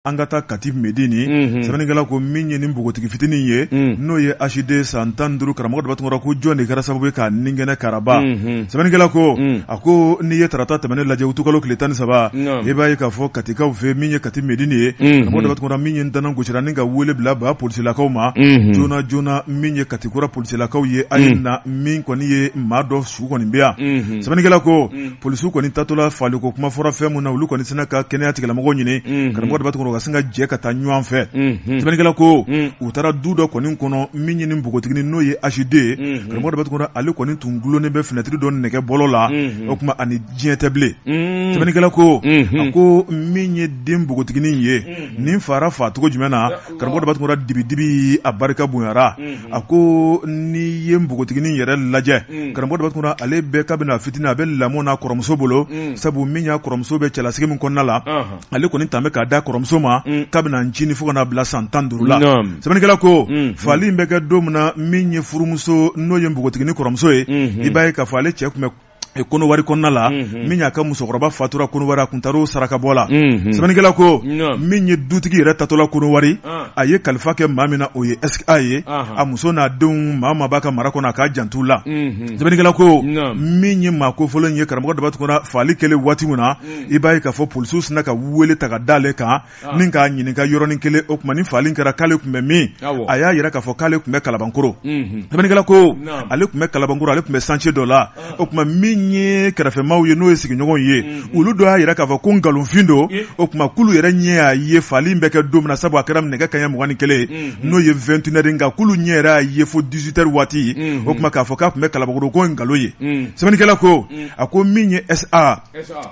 An ka taa Kati Medini, unhun, sɛbɛnnikɛla ko min ye nin npogotigi fitinin ye, un, n'o ye HD san 15 karamɔgɔ Daba Tunkara ko jɔn de kɛra sababu ye k'a ni kɛnɛ karaba, unhun, sɛbɛnnikɛla ko, un, a ko n'i ye tarata tɛmɛnen lajɛ utukalo tile 13, naamu, i b'a ye k'a fɔ Katikaw fɛ min ye Kati Medini ye, unhun, karamɔgɔ Daba Tunkara min ye ntanan gosira ni ka wele bila ba polisilakaw ma, unhun, joona joona min ye Katikura polisilakaw ye a ye na min kɔni ye maa dɔ su kɔni bɛ yan, unhun, sɛbɛnnikɛla ko un. Polisiw kɔni taatɔla faliko kuma fɔra fɛn min na olu kɔni sinna ka kɛnɛya tigilamɔgɔw ɲini karamɔgɔ Daba Tunkara ka sin ka jɛ ka taa ɲɔgɔn fɛ sɛbɛnnikɛla ko u taara du dɔ kɔni kɔnɔ min ye nin npogotiginin n'o ye HD ye karamɔgɔ Daba Tunkara ale kɔni tun dulonnen bɛ finɛtiri dɔ nɛgɛ bɔlɔ la o tuma ani diɲɛ tɛ bilen sɛbɛnnikɛla ko a ko min ye den npogotiginin ye nin fara facogo jumɛn na karamɔgɔ Daba Tunkara dibidibi a barika bonyara a ko n'i ye npogotiginin yɛrɛ lajɛ karamɔgɔ Daba Tunkara ale bɛ kabini a fitinin a bɛ lamɔ n'a kɔrɔmuso bolo sabu min y'a kɔrɔmuso bɛ cɛlasigi min kɔnɔna la ale kɔni tan bɛ k'a da kɔrɔmuso ma kabini a ncinin fo ka n'a bila san 15 la sɛbɛnnikɛla ko faali in bɛ kɛ don min na min ye furumuso n'o ye npogotiginin kɔrɔmuso ye i b'a ye k'a fɔ ale cɛ tun bɛ Kɔnɔwari kɔnɔna la min y'a ka musokɔrɔba fatura Kɔnɔwari a tun taara o saraka bɔ la sɛbɛnnikɛla ko min ye dutigi yɛrɛ taatɔla Kɔnɔwari a ye kalifa kɛ maa min na o ye SA ye a muso n'a denw maa maa b'a ka mara kɔnɔ a k'a jantu la sɛbɛnnikɛla ko min ye maa kofɔlen ye karamɔgɔ Daba Tunkara faali kɛlen waati min na i b'a ye k'a fɔ polisiw sinna ka wele ta ka d'ale kan ni k'a ɲininka yɔrɔnin kelen o tuma ni faali kɛra k'ale tun bɛ min a y'a jira k'a fɔ k'ale tun bɛ Kalabankoro sɛbɛnnikɛla ko ale tun bɛ Kalabankoro ale tun bɛ chantier dɔ la o tuma min ye kɛrɛfɛmaaw ye n'o ye sigiɲɔgɔnw ye olu dɔ y'a jira k'a fɔ ko nkalonfin don o tuma k'olu yɛrɛ ɲɛ y'a ye faali in bɛ kɛ don min na sabu a kɛra nɛgɛ kanɲɛ 21 n'o ye 21 heures nka k'olu ɲɛ yɛrɛ y'a ye fo 18 heures waati o tuma k'a fɔ k'a tun bɛ Kalabankoro ko nkalon ye sɛbɛnnikɛla ko a ko min ye SA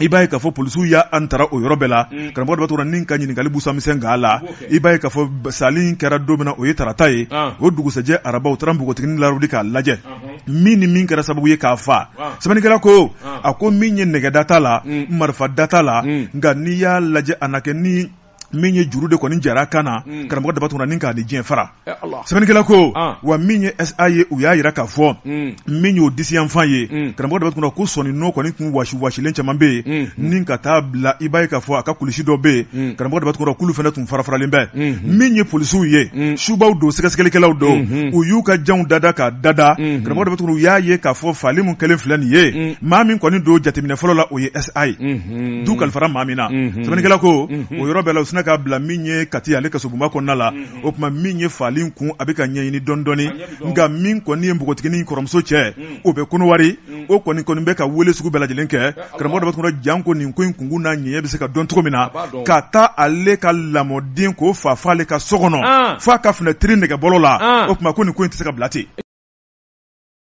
i b'a ye k'a fɔ polisiw y'an taara o yɔrɔ bɛɛ la karamɔgɔ Daba Tunkara ni ka ɲininkali busamisɛn k'a la i b'a ye k'a fɔ sali in kɛra don min na o ye tarata ye o dugusɛjɛ araba u taara npogotiginin lawuli k'a lajɛ min ni min kɛra sababu ye k'a fa sɛbɛnnikɛla ko a ko min ye nɛgɛ da t'a la marifa da t'a la nka n'i y'a lajɛ a na kɛ ni min ye juru de kɔni jara kan na karamɔgɔ Daba Tunkara ni k'a ni diɲɛ fara sɛbɛnnikɛla ko wa min ye SA ye u y'a jira k'a fɔ min y'o disiyanfan ye karamɔgɔ Daba Tunkara ko sɔnin n'o kɔni tun wasi wasilen caman bɛ yen ni ka taa bila i b'a ye k'a fɔ a ka kulusi dɔ bɛ yen karamɔgɔ Daba Tunkara k'olu fana tun farafaralen bɛ min ye polisiw ye subaw don sɛgɛsɛgɛlikɛlaw don u y'u ka janw dada k'a dada karamɔgɔ Daba Tunkara u y'a ye k'a fɔ faali min kɛlen filɛ nin ye maa min kɔni don jateminɛ fɔlɔ la o ye SA ye du kalifara maa min na sɛbɛnnikɛla ko o yɔrɔ bɛɛ la u sinna k'a bila min ye Kati ale kasobonba kɔnɔna la o tuma min ye faali kun a bɛ ka ɲɛɲini dɔɔni dɔɔni nka min kɔni ye npogotiginin kɔrɔmuso cɛ o bɛ Kɔnɔwari o kɔni kɔni bɛ ka wele sugu bɛɛ lajɛlen kɛ karamɔgɔ Daba Tunkara janko nin ko in kunkun n'a ɲɛɲɛ bɛ se ka dɔn cogo min na ka taa ale ka lamɔden k'o fa f'ale ka so kɔnɔ f'a ka finɛtiri nɛgɛbɔlɔ la o tuma ko nin ko in tɛ se ka bila ten.